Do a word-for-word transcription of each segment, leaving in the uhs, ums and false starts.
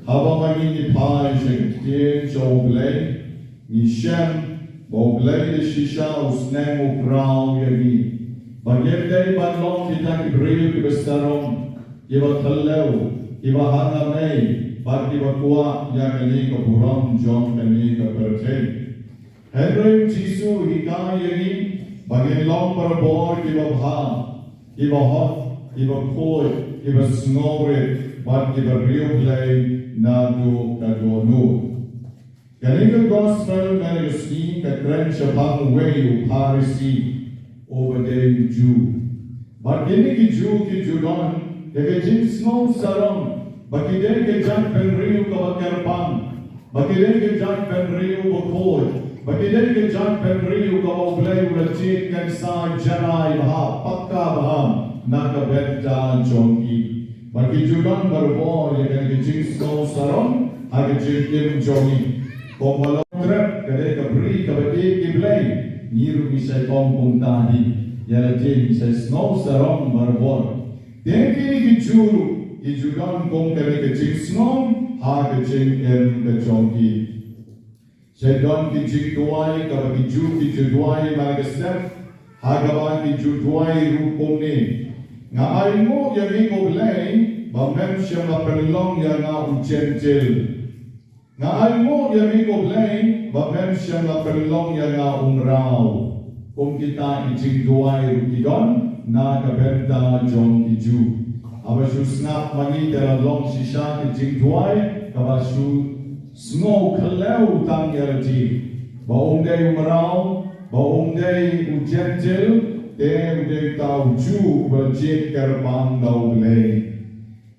Haba ma ngi ngi phai sha ka ktien jong U Blei, ngi shem ba U Blei da shisha u sneng u khraw ïa ngi ba ngim dei ban long kita ki briew kiba sarong, kiba khlem, kiba hangne, bad kiba kwah ïa kane ka burom jong kane ka pyrthei. Hynrei U Jisu u hikai ïa ngi ba ngin long barabor kiba bha, kiba hok, kiba khuid, kiba sngewrit bad kiba riewblei naduh ka dohnud. Kane ka gospel mynta ka sngi ka kren shaphang uwei u Pharisi uba dei u Jiw. Bad kine ki Jiw ki ju don ïa ka jingsngew sarong ba ki dei ka jaitbynriew kaba kyrpang, ba ki dei ka jaitbynriew bakhuid, ba ki dei ka jaitbynriew kaba U Blei u la jied kynsai janai bha, pakka bha na ka bynta jong ki. Bad ki ju don barabor ïa kane ka jingsngew sarong ha ka jingim jong ngi. Kumba long trep ka dei ka bri kaba ïeit ïa U Blei, ngi ruh ngi shait ong kumta hi, ïa lade ngi shait sngew sarong barabor. Te kine ki Jiw ruh ki ju don kum kane ka jingsngew ha ka jingim ka jong ki. Shait don ki jingduwai kaba ki Jiw ki ju duwai man ka step, ha kaba ki ju duwai ruh kumne: Nga ainguh ïa me ko Blei ba mem shym la pynlong ïa nga u Jentil. Nga ainguh ïa me ko Blei ba mem shym la pynlong ïa nga u mraw. Kum kita ki jingduwai ruh ki don na ka bynta jong ki Jiw. Haba shu sngap ma ngi te la long shisha ki jingduwai kaba shu sngew khlem tang ïa lade, ba um dei u mraw, ba um dei u Jentil, te u dei uta u Jiw uba jied kyrpang da U Blei.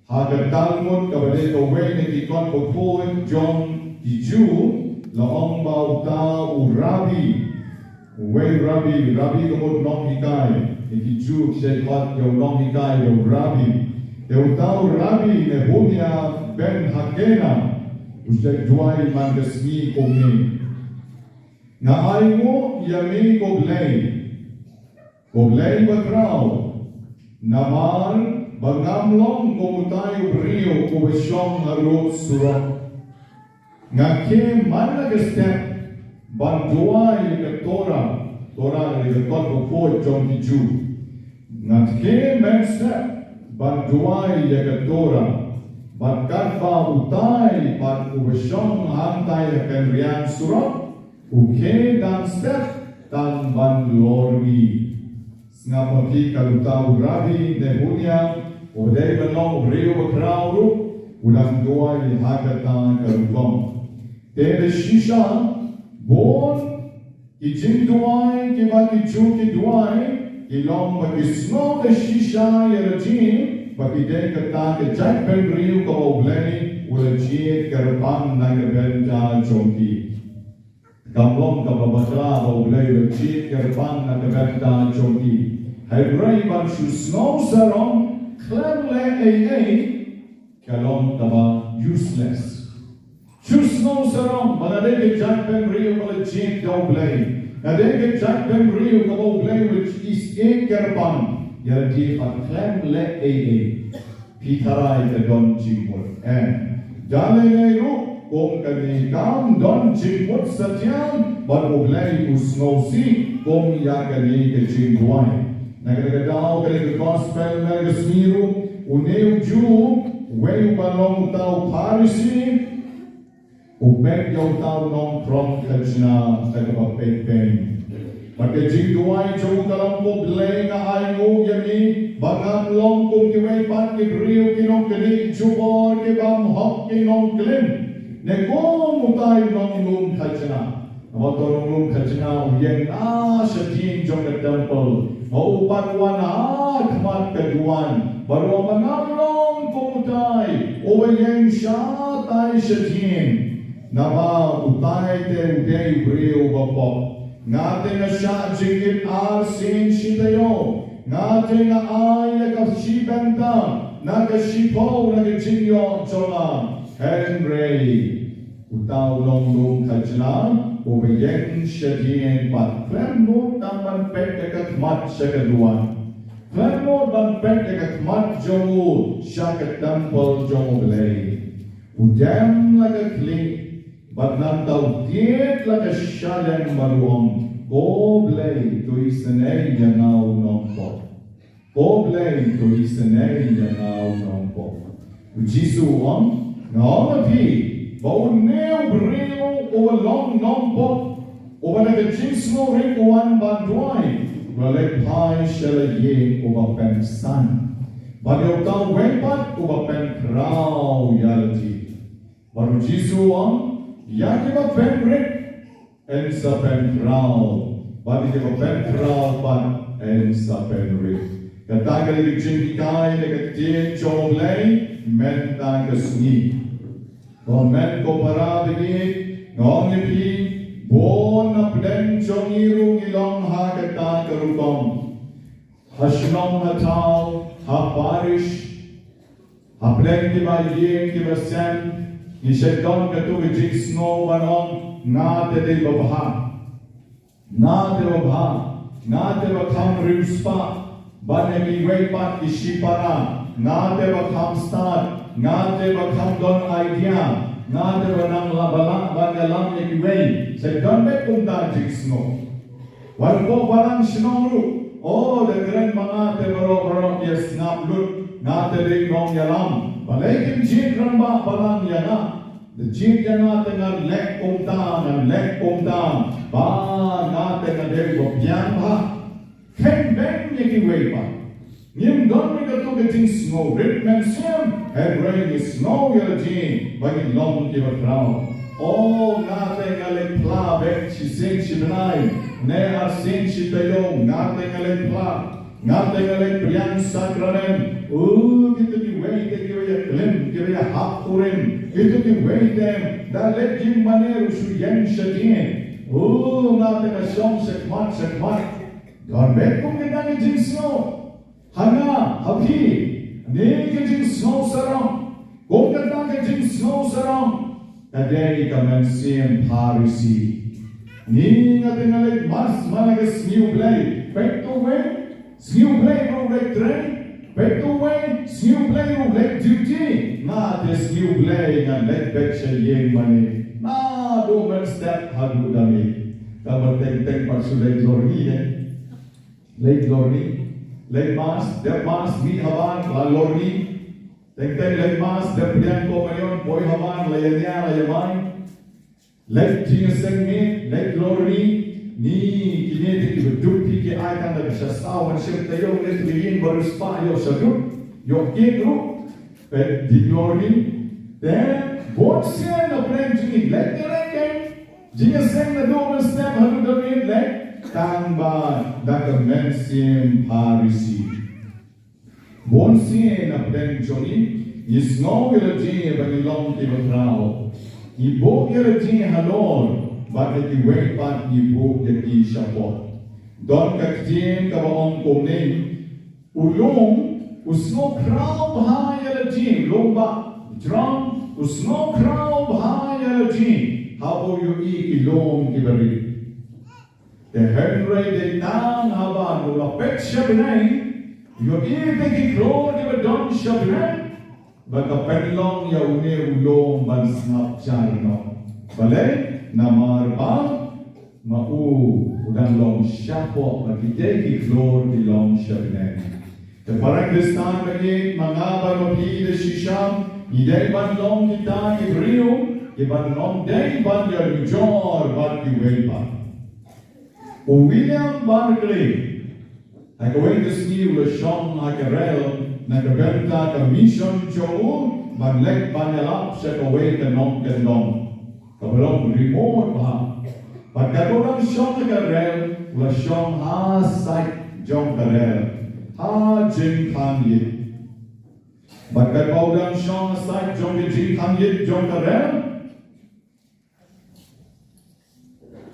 Ha ka Talmud kaba dei kawei na ki kot bakhuid jong ki Jiw la ong ba uta u Rabbi, uwei u Rabbi, Rabbi ka mut nonghikai, na ki Jiw ki shait khot ïa u nonghikai ïa u Rabbi. Te uta u Rabbi Nehunia ben Hakana u shait duwai man ka sngi kumne: Nga ainguh ïa me ko Blei, ko Blei bakhraw, namar ba ngam long kum utai u briew uba shong harud surok. Nga khlem man la ka step ban duwai ïa ka Torah, Torah ka dei ka kot bakhuid jong ki Jiw. Nga khlem man step ban duwai ïa ka Torah, bad katba utai pat uba shong hangtai ha kynriang surok u khlem dang step tang ban lor ngi. Sngap ma phi, ka uta u Rabbi Nehunia u dei ban long u briew bakhraw ruh u dang duwai ha kata ka rukom. Te da shisha bun ki jingduwai kiba ki Jiw ki duwai ki long ba ki sngew da shisha ïa lade ba ki dei kata ka jaitbynriew kaba U Blei u la jied kyrpang na ka bynta jong ki. Kam long kaba bakla ba U Blei u la jied kyrpang na ka bynta jong ki. Hynrei ban shu sngew sarong khlem leh ei ei ka long kaba useless. Shu sngew sarong ba nga dei ka jaitbynriew ba la jied da U Blei, nga dei ka jaitbynriew kaba U Blei u la jied kyrpang, ïa lade pat khlem leh ei ei. Phi tharai ka don jingmut? Em. Da lei lei ruh kum kane kam don jingmut satia bad U Blei u sngewsih kum ïa kane ka jingduwai. Na kata ka daw kane ka gospel na ka sngi ruh une u Jiw, uwei uba long uta u Pharisi, u peit ïa uta u nongthrong khajna da kaba peit peit. Bad ka jingduwai jong u ka long: Ko Blei, nga ainguh ïa me ba ngam long kum kiwei pat ki briew, ki nongkynnoh jubor, ki bym hok, ki nongklim, ne kum utai u nonglum khajna. Namar uta u nonglum khajna u ïeng na shadien jong ka temple, ma u pat wan ha khmat ka duwan. Bad u ong ba ngam long kum utai, uba ïeng shatai shadien. Naba utai te u dei u briew uba pop. Nga te nga shah jingit arsien shi taïew. Nga te nga ai ïa ka shi bynta na ka shiphew na ka jingïoh jong nga. Hynrei uta u nonglum khajna uba ïeng shadien pat khlem nud tang ban peit ïa ka khmat sha ka duwan. Khlem nud ban peit ïa ka khmat jong u sha ka temple jong U Blei. U dem la ka khlieh bad nangta u tied la ka shadem bad u ong, Ko Blei, to isynei ïa nga u nongpop. Ko Blei, to isynei ïa nga u nongpop. U Jisu u ong, Nga ong ïa phi, ba une u briew uba long nongpop, uba da ka jingsngewrit u wan ban duwai, u la leit phai sha la ïing uba pynsan, bad ïa uta uwei pat uba pynkhraw ïa lade. Bad u Jisu u ong, Ïa kiba pynrit yn sa pynkhraw, bad ïa kiba pynkhraw pat yn sa pynrit. Kata ka dei ka jinghikai na ka ktien jong U Blei mynta ka sngi. Ko hynmen ko para baieit, nga ong ïa phi, bun na pdeng jong ngi ruh ngi long ha kata ka rukom. Ha shnong ha thaw, ha parish, hapdeng kiba ïing kiba sem, ngi shait don kato ka jingsngew ban ong, nga te dei babha. Nga te babha, nga te ba kham riewspah ban ïa kiwei pat ki shipara, nga te ba kham stad, nga te ba kham don idea, nga te ba nang lah ba lah ban ïalam ïa kiwei. Shait don beit kumta jingsngew. Wat hapoh balang shnong ruh, o, da kren ba nga te baroh baroh ïa sngap lut, nga te dei nongïalam. Balei kim jied rangbah balang ïa nga? Da jied ïa nga te ngan leh kumta, ngan leh kumta, ba nga te nga dei ba biang bha. Kheiñ beiñ ïa kiwei pat. Ngim don ïa kato ka jingsngewrit mynsiem, hynrei ngi sngew ïa la jong ba ngi long kiba khraw. O, nga te nga leit phla beit shisien shi bnai ne arsien shi taïew, nga te nga leit phla, nga te nga leit pdiang sakramen. O, kito kiwei te kiba ïa klim, kiba ïa hap kurim, kito kiwei te da leit jingmane ruh shu ïeng shadien. O, nga te nga shong shakhmat shakhmat. Don beit kum kata ka jingsngew ha nga, ha phi, ne ka jingsngew sarong. Kum kata ka jingsngew sarong ka dei ka mynsiem Pharisi. Ngi, nga te nga leit mass man la ka sngi U Blei. Peit to wei, sngi U Blei ruh leit trei. Peit to wei, sngi U Blei ruh leit duty. Nga te sngi U Blei nga leit beit sha ïing mane. Naduh mynstep haduh da miet. Kaba teng teng pat shu leit lorni de. Leit lorni, leit mass, dep mass, mih habar, la lorni. Teng teng leit mass, dep pdiang komunion, poi habar, la ïania, la ïamai. Leit jingïaseng miet, leit lorni. Ni, kine te kiba duk phi ki ai tang da ka sha saw ban shem taïew, leit ki ïing ba riewspah ïoh sha duk, ïoh kit ruh. Peit jing lorni. Te bun sien na pdeng jong ngi leit, leit, leit. Jingïaseng naduh mynstep haduh da miet leh tang ba da ka mynsiem Pharisi. Bun sien na pdeng jong ngi, ngi sngew ïa la jong ba ngi long kiba khraw. Ngi buh ïa la jong halor, bad ïa kiwei pat ngi buh ïa ki shapoh. Don ka ktien kaba ong kumne, u lum u sngewkhraw bha ïa la jong, lum ba jrong, u sngewkhraw bha ïa la jong haba u ïohi ki lum kiba rit. Te hynrei dei tang haba u la peit sha bneng, u ïohi te ki khlur kiba don sha bneng, ba ka pynlong ïa une u lum ban sngap jar noh. Balei? Namar ba ma u u dang long shapoh, ba kitei ki khlur ki long sha bneng. Te para Khristan ba ïeit, ma nga bad ma phi da shisha ngi dei ban long kita ki briew kiban long dei ban ïanujor bad kiwei pat. U William Barclay, ha kawei ka sngi u la shong ha ka rel na ka bynta ka mission jong u ban leit ban ïalap sha kawei ka nongkyndong kaba long remote bha. Bad katba u dang shong ha ka rel, u la shong ha side jong ka rel, ha jingkhang ïit. Bad katba u dang shong ha side jong ka jingkhang ïit jong ka rel,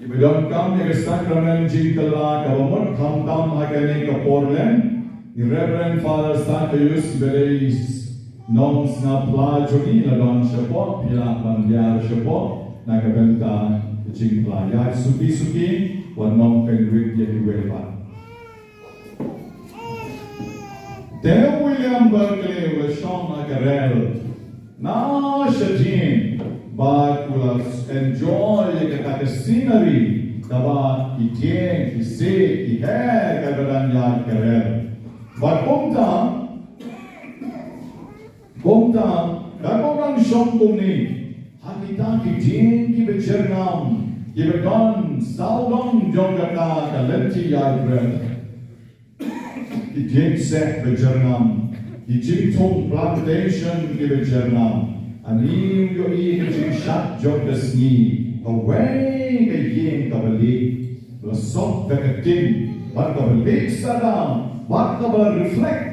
kiba donkam ïa ka sakramen jingkylla kaba mut khamtam ha kane ka por lem, i Reverend Father Zacchaeus, iba dei i nongsngap phla jong ngi, la don shapoh, phi lah ban biar shapoh na ka bynta ka jingphla. Ïaid suki suki, wat nongpynrit ïa kiwei pat. Te u William Barclay u la shong ha ka rel. Na shadien bad u la enjoy ïa kata ka scenery kaba ki dieng, ki siej, ki her kaba dang ïaid ka rel. Bad kumta, kumta, da kaba dang shong kumne, ha kita ki dieng kiba jyrngam, kiba don sawdong jong kata ka lynti ïaid rel. Ki dieng seh ba jyrngam, ki jingthung plantation kiba jyrngam. Ani u ïohi ka jingshad jong ka sngi, kawei ka ïing kaba lieh, la sop da ka tin, bad kaba lieh sada, bad kaba reflect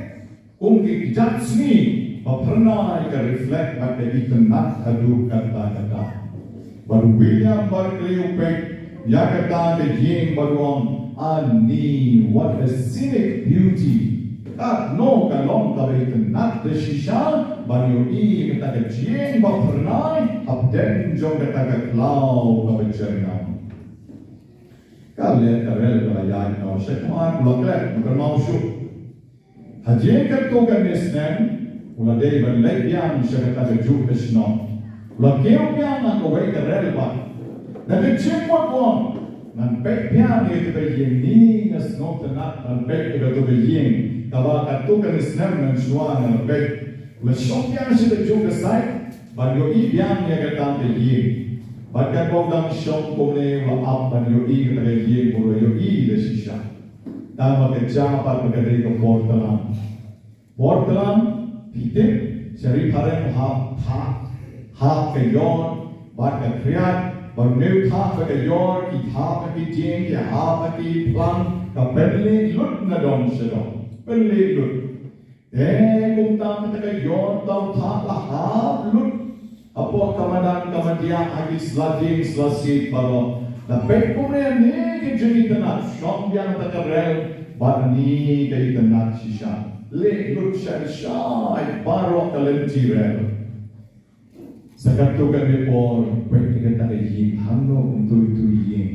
kum ki kjat sngi ba phyrnai ka reflect bad ka itynnat haduh katta katta. Bad u William Barclay u peit ïa kata ka ïing bad u ong, "Ani, what a scenic beauty." Katno ka long kaba itynnat da shisha ban ïohi kata ka ïing ba phyrnai hapdeng jong kata ka khlaw kaba jyrngam. Ka leh ka rel ka la ïaid noh shakhmat, u la klet, u kynmaw shuh. Hadien katto katne snem, u la dei ban leit biang sha kata kajuh ka shnong. U la kiew biang ha kawei ka rel pat. Na ka jingmut u ong, ngan peit biang ïa kata ka ïing, ni nga sngewtynnat ban peit ïa kato ka ïing kaba katto katne snem mynshuwa nga la peit. U la shong biang sha kajuh ka side ban ïohi biang ïa kata ka ïing. Bad katba u dang shong kumne u la ap ban ïohi kata ka ïing, u la ïohi da shisha. Tang ba ka jia pat ba ka dei ka por tlang. Por tlang, phi tip, sha Ri Phareng hap thah, hap ka ïor, bad ka khriat, bad une u thah bad ka ïor, ki thah bad ki dieng, ki hap bad ki phlang, ka pynleit lut na dong sha dong. Pynleit lut. Te kumta kata ka ïor, tang thah la hap lut. Hapoh ka madan ka madiah ha ki sla dieng sla siej baroh. Da peit kumne, ani ka jingitynnat, shong biang kata ka rel bad ani ka itynnat shisha. Leit lut shai shai baroh ka lynti rel. Sa katto katne por peit ïa kata ka ïing, hangno kumto ito i ïing.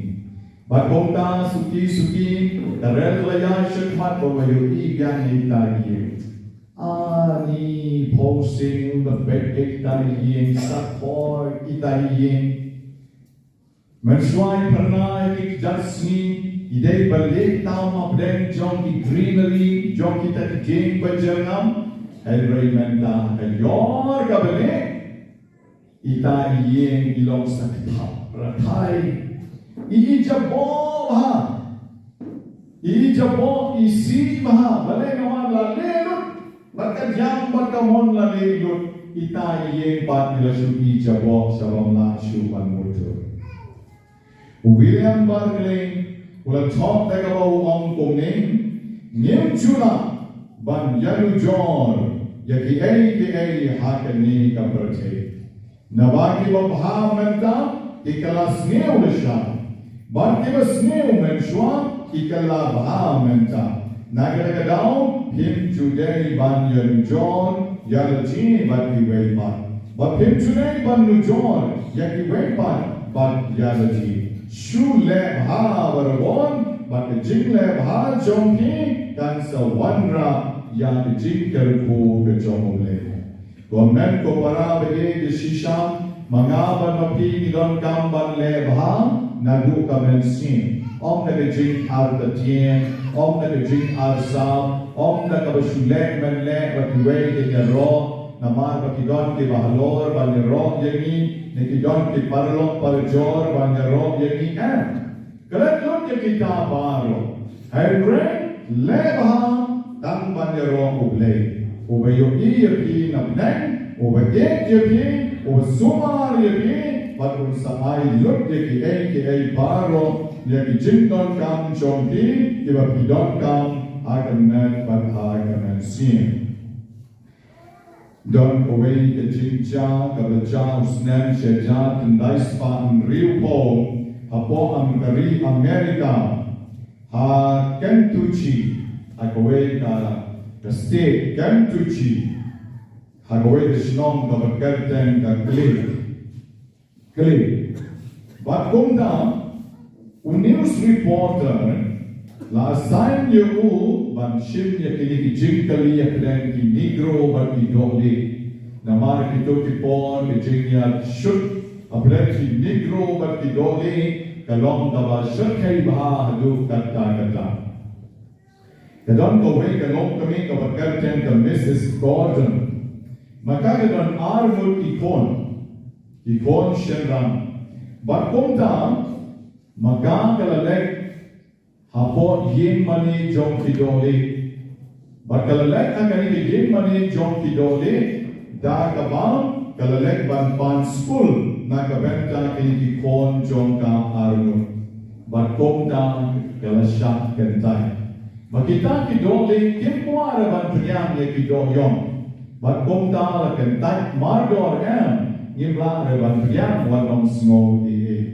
Bad kumta suki suki ka rel la ïaid shakhmat ba u ïohi biang ïa ita i ïing. Ani, phew sien ba peit ïa ita i ïing, sa khoi ita i ïing. Mynshuwa i phyrnai ki kjat sngi i dei ban leit tam hapdeng jong ki greenery, jong kita ki dieng ba jyrngam. Hynrei mynta ka ïor kaba lieh, ita i ïing i long sa ka thap rathai. I i jaboh bha. I i jaboh, i sih bha, balei namar la lieh lut. Bad ka jam bad ka mon la lieh lut. Ita i ïing pat i la shu i jaboh sha bym lah shuh ban mudur. U William Barclay u la thoh da kaba u ong kumne, ngim ju lah ban ïanujor ïa kiei kiei ha kane ka pyrthei. Naba kiba bha mynta ki kylla sniew lashai, bad kiba sniew mynshuwa ki kylla bha mynta. Na kata ka daw phim ju dei ban ïanujor ïa lade bad kiwei pat, bad phim ju dei ban nujor ïa kiwei pat bad ïa lade. Shu leh bha barabor, bad ka jingleh bha jong phi kan sa wanrah ïa ka jingkyrkhu ka jong U Blei. Ko hynmen ko para ba ïeit, shisha ma nga bad ma phi ngi donkam ban leh bha naduh ka mynsiem. Ym na ka jingartatien, ym na ka jingarsap, ym na kaba shu leh men leh ba kiwei kin ïaroh, namar ba ki don kiba halor ban ïaroh ïa ngi, ne ki don ki paralok parajor ban ïaroh ïa ngi, em. Klet lut ïa kita baroh. Hynrei leh bha tang ban ïaroh U Blei, uba ïohi ïa phi na bneng, uba ïeit ïa phi, uba sumar ïa phi, bad un sa ai lut ïa kiei kiei baroh ïa ki jingdonkam jong phi kiba phi donkam ha ka met bad ha ka mynsiem. Don kawei ka jingjia kaba jia u snem shi hajar khyndai spah hynriewphew hapoh Am-, ka ri America, ha Kentucky, ha kawei ka, ka state Kentucky, ha kawei ka shnong kaba kyrteng ka Clay. Clay. Bad kumta, u news reporter la assign ïa u ban shim ïa kine ki jingkylli hapdeng ki Negro bad ki dohlieh. Namar kito ki por ki jingïashut hapdeng ki Negro bad ki dohlieh ka long kaba shyrkhei bha haduh katta katta. Ka don kawei ka longkmie kaba kyrteng ka Missus Gordon. Ma ka ka don arngut ki khun, ki khun shynrang. Bad kumta ma ka ka la leit hapoh ïingmane jong ki dohlieh. Bad ka la leit ha kane ka ïingmane jong ki dohlieh, da kaba ka la leit ban pan skul na ka bynta kine ki khun jong ka arngut. Bad kumta ka la shah kyntait. Ma kita ki dohlieh kim kwah re ban pdiang ïa ki dohïong. Bad kumta la kyntait mardor em, ngim lah re ban pdiang wat nym sngew ei ei.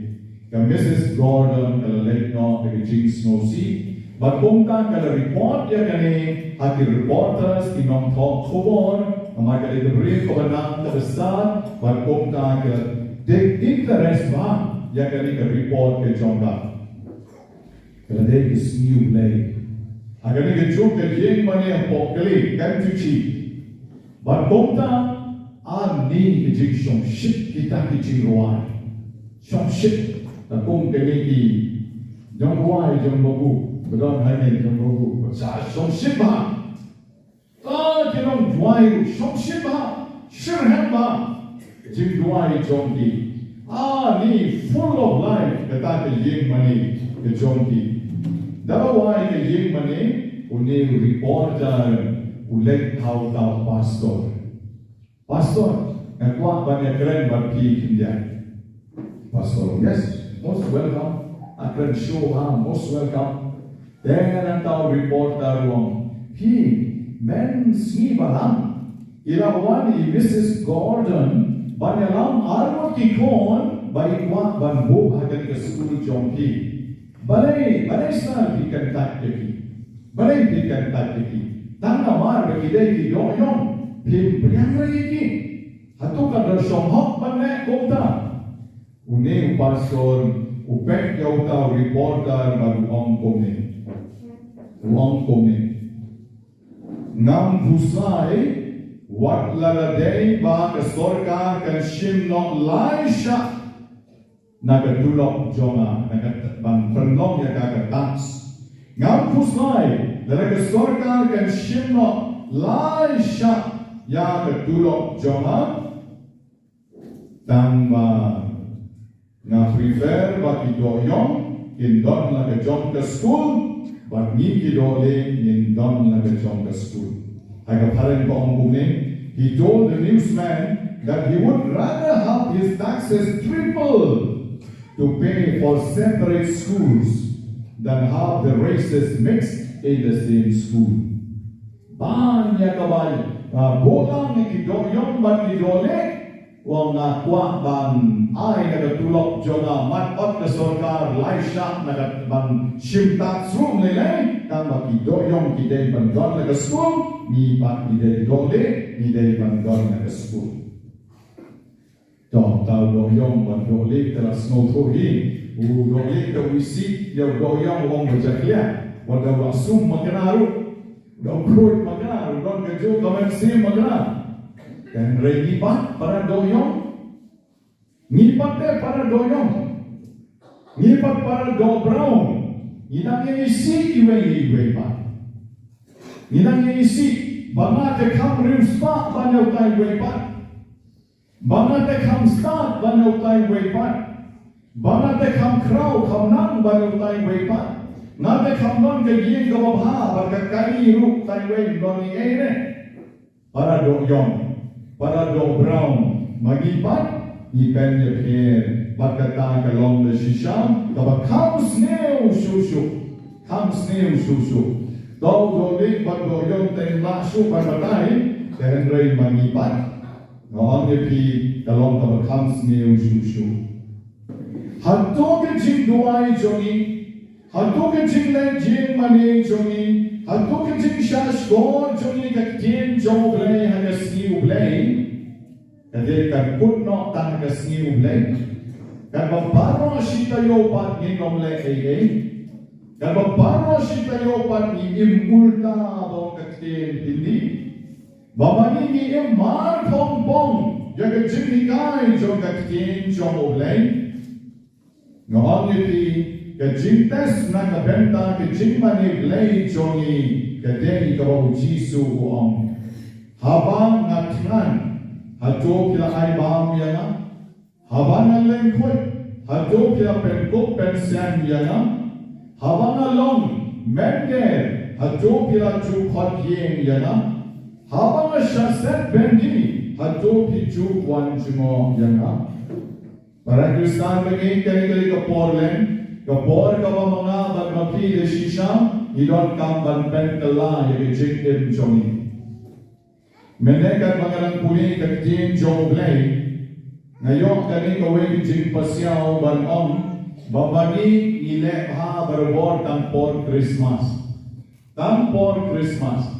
Ka Missus Gordon ka la leit noh da ka jingsngewsih. Bad kumta ka la report ïa kane ha ki reporters, ki nongthoh khubor, namar ka dei ka briew kaba nang kaba sat, bad kumta ka la take interest bha ïa kane ka report ka jong ka. Ka la dei ka sngi U Blei. Ha kane ka juk ka ïingmane hapoh Kalay, Kentucky. Bad kumta, ani ka jingshongshit kita ki jingrwai. Shongshit. Te kum kane ki jingrwai jong babu. Ba don hangne jong babu. Ba shongshit bha. Ka ki nongduwai ruh shongshit bha, shitrhem bha. Jingduwai jong ki. Ani full of life kata ka ïingmane ka jong ki. Da la wai ka ïingmane, une u reporter u leit ha uta u pastor. Pastor, nga kwah ban ïakren bad phi khyndiat. Pastor, yes, most welcome. Ïakren shuh ha, most welcome. Te nangta u reporter u ong, phi, mynsngi ba lang i la wan i Missus Gordon ban ïalam arngut ki khun ba i kwah ban buh ha kane ka skul jong phi. Balei, balei sa phi kyntait ïa ki? Balei phi kyntait ïa ki? Tang namar ba ki dei ki dohïong, phim pdiang re ïa ki. Hato ka da shong hok ban leh kumta? Une u pastor u peit ïa uta u reporter bad u ong kumne. U ong kumne. Ngam pyrshah, wat la dei ba ka sorkar kan shim noh lai shah na ka tulop jong nga, na ka t-, ban pynlong ïa ka ka tax. Ngam pyrshah, lada ka sorkar kan shim noh lai shah ïa ka tulop jong nga. Tang ba nga prefer ba ki dohïong kin don la ka jong ka skul, bad ngi ki dohlieh ngin don la ka jong ka skul. Ha ka phareng ka ong kumne, he told the newsman that he would rather have his taxes triple to pay for separate schools than have the races mixed in the same school. Ban ïa kaba, ah, buh lang ïa ki dohïong bad ki dohlieh, u ong nga kwah ban ai na ka tulop jong nga mat ot ka sorkar lai shah na ka ban shim tax ruh lei lei, tang ba ki dohïong ki dei ban don la ka skul, ngi pat ngi dei dohlieh ngi dei ban don la ka skul. To, ta u dohïong bad dohlieh te la sngewthuh hi. U dohlieh te u isih ïa u dohïong u ong ba jakhlia. Wat da u la sum makna ruh. U da u khruit makna ruh, don kajuh ka mynsiem makna. Te hynrei ngi pat para dohïong. Ngi pat te para dohïong. Ngi pat para dohbraw. Ngi dang ïa isih iwei ïa iwei pat. Ngi dang ïa isih ba nga te kham riewspah ban ïa utai iwei pat. Ba nga te kham stad ban ïa utai iwei pat. Ba nga te kham khraw kham nang ban ïa utai iwei pat. Nga te kham don ka ïing kaba bha bad ka kali ruh, utai iwei ym don ei ei ne. Para dohïong, para dohbraw, ma ngi pat ngi pynïapher. Bad kata ka long da shisha kaba kham sniew shuh shuh. Kham sniew shuh shuh. To u dohlieh bad dohïong te ym lah shuh ban batai, te hynrei ma ngi pat nga ong ïa phi ka long kaba kham sniew shuh shuh. Hato ka jingduwai jong ngi, hato ka jingleit jingmane jong ngi, hato ka jingshahshkor jong ngi ka ktien jong U Blei ha ka sngi U Blei, ka dei kan kut noh tang ha ka sngi U Blei? Katba baroh shi taïew pat ngin ym leh ei ei? Katba baroh shi taïew pat ngi im ulta ba ong ka ktien Hindi? Ba ma ngi ngi im markhongpong ïa ka jinghikai jong ka ktien jong U Blei. Nga ong ïa phi, ka jingtest na ka bynta ka jingmane Blei jong ngi ka dei kaba U Jisu u ong, haba nga thngan, hato phi la ai bam ïa nga? Haba nga lyngkhuit, hato phi la pynkup pynsem ïa nga? Haba nga long mynder, hato phi la ju khot ïing ïa nga? Haba nga shah set byndi, hato phi ju wan jngoh ïa nga? Para Khristan ba ngi, kane ka dei ka por lem, ka por kaba ma nga bad ma phi da shisha ngi donkam ban pynkylla ïa ka jingim jong ngi. Mynne katba nga dang pule ka ktien jong U Blei, nga ïoh kane kawei ka jingpasiaw ban ong ba ma ngi ngi leh bha barabor tang por Christmas. Tang por Christmas.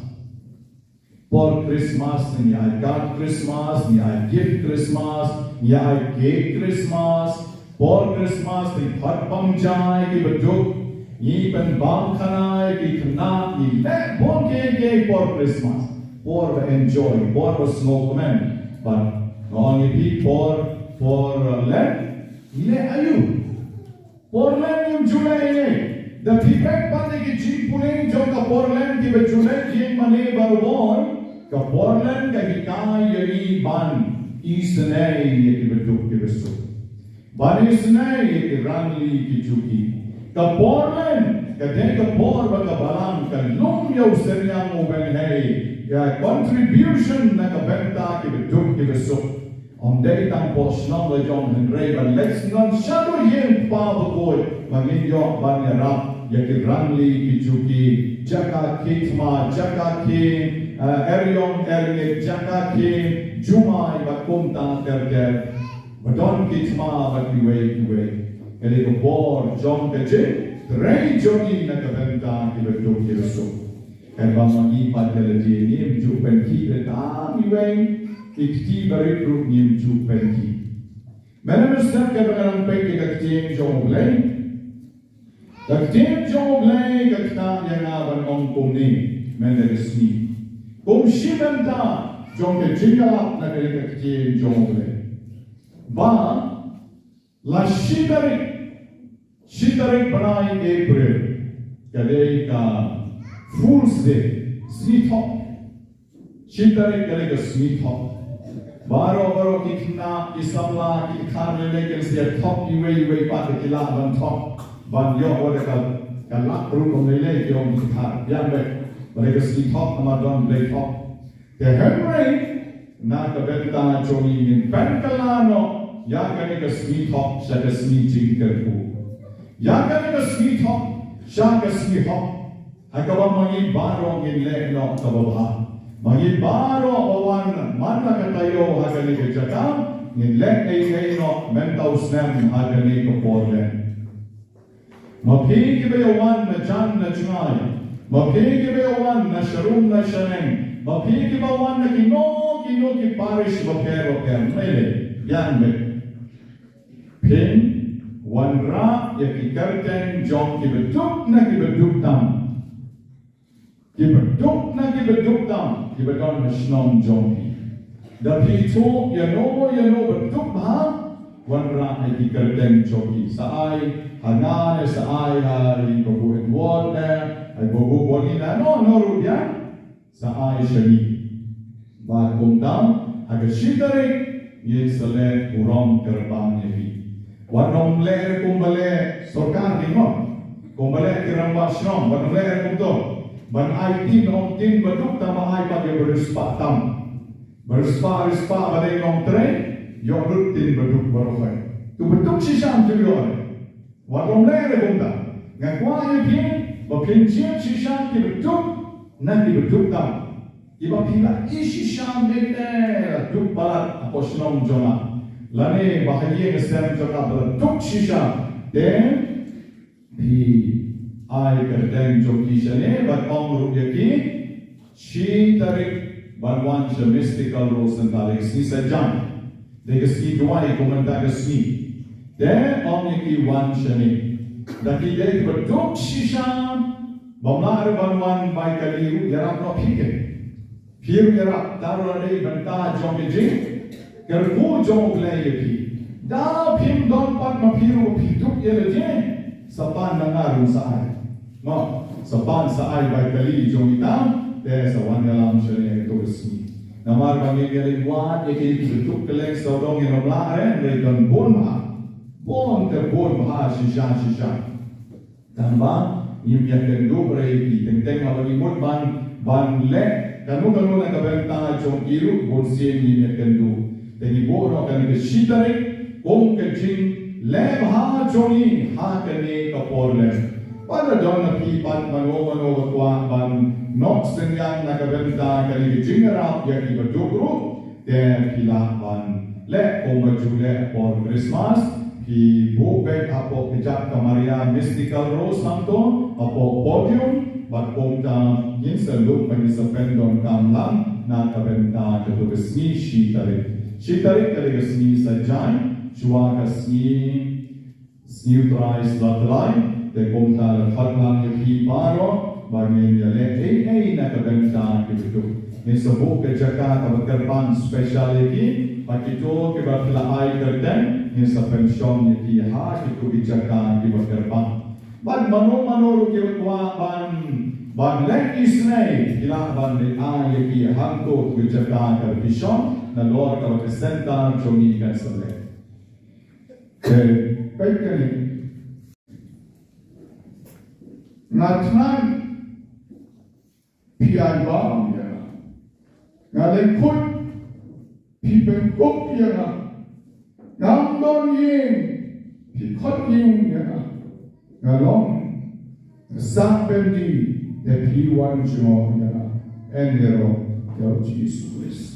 Por Christmas ngi ai card Christmas, ngi ai gift Christmas, ngi ai cake Christmas. Por Christmas ngi khot pynjah ïa kiba duk, ngi pynbam khana ïa ki khynnah, ngi leh bun kiei kiei por Christmas. Por ba enjoy, por ba sngewkmen. Bad nga ong ïa phi, por, por, uh, Lent ngi leh aïu? Por Lent ngim ju leh ei ei. Da phi peit pat ïa ki jingpule jong ka por Lent kiba ju leh jingmane barabor, ka por Lent ka hikai ïa ngi ban isynei ïa kiba duk kiba suk, ban isynei ïa ki rangli ki juki. Ka por Lent ka dei ka por ba ka Balang ka lum ïa u synñiang u bynhei, ïa contribution na ka bynta kiba duk kiba suk. Ym dei tang poh shnong la jong, hynrei ban leit syndon shaduh ïing Kpa bakhuid ba ngin ïoh ban ïarap ïa ki rangli ki juki, jaka khie thma, jaka khie, eh, eriong erngit, jaka khie jumai bad kumta ter ter. Ba don khie thma bad kiwei kiwei. Ka dei ka por jong ka jingtrei jong ngi na ka bynta kiba duk kiba suk. Katba ma ngi pat ka lade ngim ju pynkhih, da tang iwei i kti barit ruh ngim ju pynkhih. Mynta mynstep katba nga dang peit ïa ka ktien jong U Blei, ka ktien jong U Blei ka ktah ïa nga ban ong kumne, mynta ka sngi, kum shi bynta jong ka jingïalap na ka ktien jong U Blei, ba la shi tarik, shi tarik bnai April, ka dei ka Fool's Day, sngi thok. Shi tarik ka dei ka sngi thok. Baroh baroh ki khynnah, ki samla, ki khat lei lei kin sa ïa thok iwei iwei pat, ki lah ban thok ban ïoh wat ka, ka lak ruh kum lei lei, ki ong ki khat biang beit. Ba dei ka sngi thok namar don Blei thok. Te hynrei na ka bynta jong ngi ngin pynkylla noh ïa kane ka sngi thok sha ka sngi jingkyrkhu, ïa kane ka sngi thok sha ka sngi hok, ha kaba ma ngi baroh ngin leh noh kaba bha. Ma ngi baroh ba wan man la ka taïew ha kane ka jaka ngin leh ei ei noh mynta u snem ha kane ka por leh. Ma phi kiba ïa wan na jan na jngai, ma phi kiba ïa wan na sharum na shaneng, ma phi kiba wan na kino kino ki parish bapher bapher, mele ïa ngi, phin wanrah ïa ki kyrteng jong kiba duk na kiba duk tam. Kiba duk na kiba duk tam kiba don ha shnong jong phi. Da phi thuh ïa no ïa no ba duk bha, wanrah ïa ki kyrteng jong ki. Sa ai ha nga ne, sa ai ha i Babu Edward ne, ha i Babu Boni ne, no no ruh ïa, sa ai sha ngi. Bad kumta ha ka shi tarik ngin sa leh burom kyrpang ïa phi. Wat nym leh kumba leh sorkar, kumba leh ki rangbah shnong, wat nym leh kumto. Ban ai tin, ong tin ba duk, tang ba ai pat ïa ba riewspah tam. Ba riewspah, riewspah ba dei nongtrei, ïoh lut tin ba duk baroh. To ba duk shisha to ïoh. Wat nym leh kumta. Nga kwah ïa phi ba phin jied shisha kiba duk na kiba duk tam. Kiba phi la i shisha mynne la duk palat hapoh shnong jong nga, lane ba ha ïing ha sem jong nga ba la duk shisha. Te phi ai kyrteng jong ki shane bad ong ruh ïa ki shi tarik ban wan sha Mystical Rose Centre, ka sngi Saitjaiñ. Dei ka sngi duwai kum mynta ka sngi. Te ong ïa ki wan shane. Da ki dei kiba duk shisha, bym lah ruh ban wan bai kali ruh, ïarap noh phi keiñ. Phi ruh ïarap, da ruh la dei bynta jong ka jingkyrkhu jong U Blei ïa phi. Da phim don pat ma phi ruh ba phi duk ïa lade, sa pan na nga ruh sa ai. Mo, sa pan sa ai bai kali jong ita, te sa wan ïalam sha lade ha kato ka sngi. Namar ba ngim ïaleit wad ïa ki, ki duk kylleng sawdong ïa la blah re, hynrei don bun bha. Bun te bun bha shisha shisha. Tang ba ngim ïakynduh re ïa ki, teng teng haba ngi mut ban, ban leh kano kano na ka bynta jong ki ruh, bun sien ngim ïakynduh. Te ngi buh noh kane ka shi tarik kum ka jingleh bha jong ngi ha kane ka por leh. Bad lada don na phi pat mano mano ba kwah ban noh synñiang na ka bynta kane ka jingïarap ïa ki baduk ruh, te phi lah ban leh kumba ju leh por Christmas, phi buh beit hapoh ka jaka Maria Mystical Rose hangto, hapoh podium, bad kumta ngin sa lum bad ngin sa pyndonkam lang na ka bynta kato ka sngi shi tarik. Shi tarik ka dei ka sngi Saitjaiñ, shuwa ka sngi Sngi U Trai Slatlai, te kumta la khot lang ïa phi baroh ba ngin ïaleh ei ei na ka bynta ki baduk. Ngin sa buh ka jaka kaba kyrpang special ïa ki, bad kito kiba phi la ai kyrteng ngin sa pynshong ïa ki ha kito ki jaka kiba kyrpang. Bad mano mano ruh kiba kwah ban, ban leh isynei, phi lah ban leit ai ïa ki hangto ki jaka kaba ki shong, nalor kaba ka center jong ngi kan sa leh. Te peit kane. Nga thngan, phi ai bam ïa nga. Nga lyngkhuh, phi pynkup ïa nga. Ngam don ïing, phi khot ïing ïa nga. Nga long, nga sah byndi, te phi wan jngoh ïa nga. Yn ïaroh ïa U Jisu Khrist.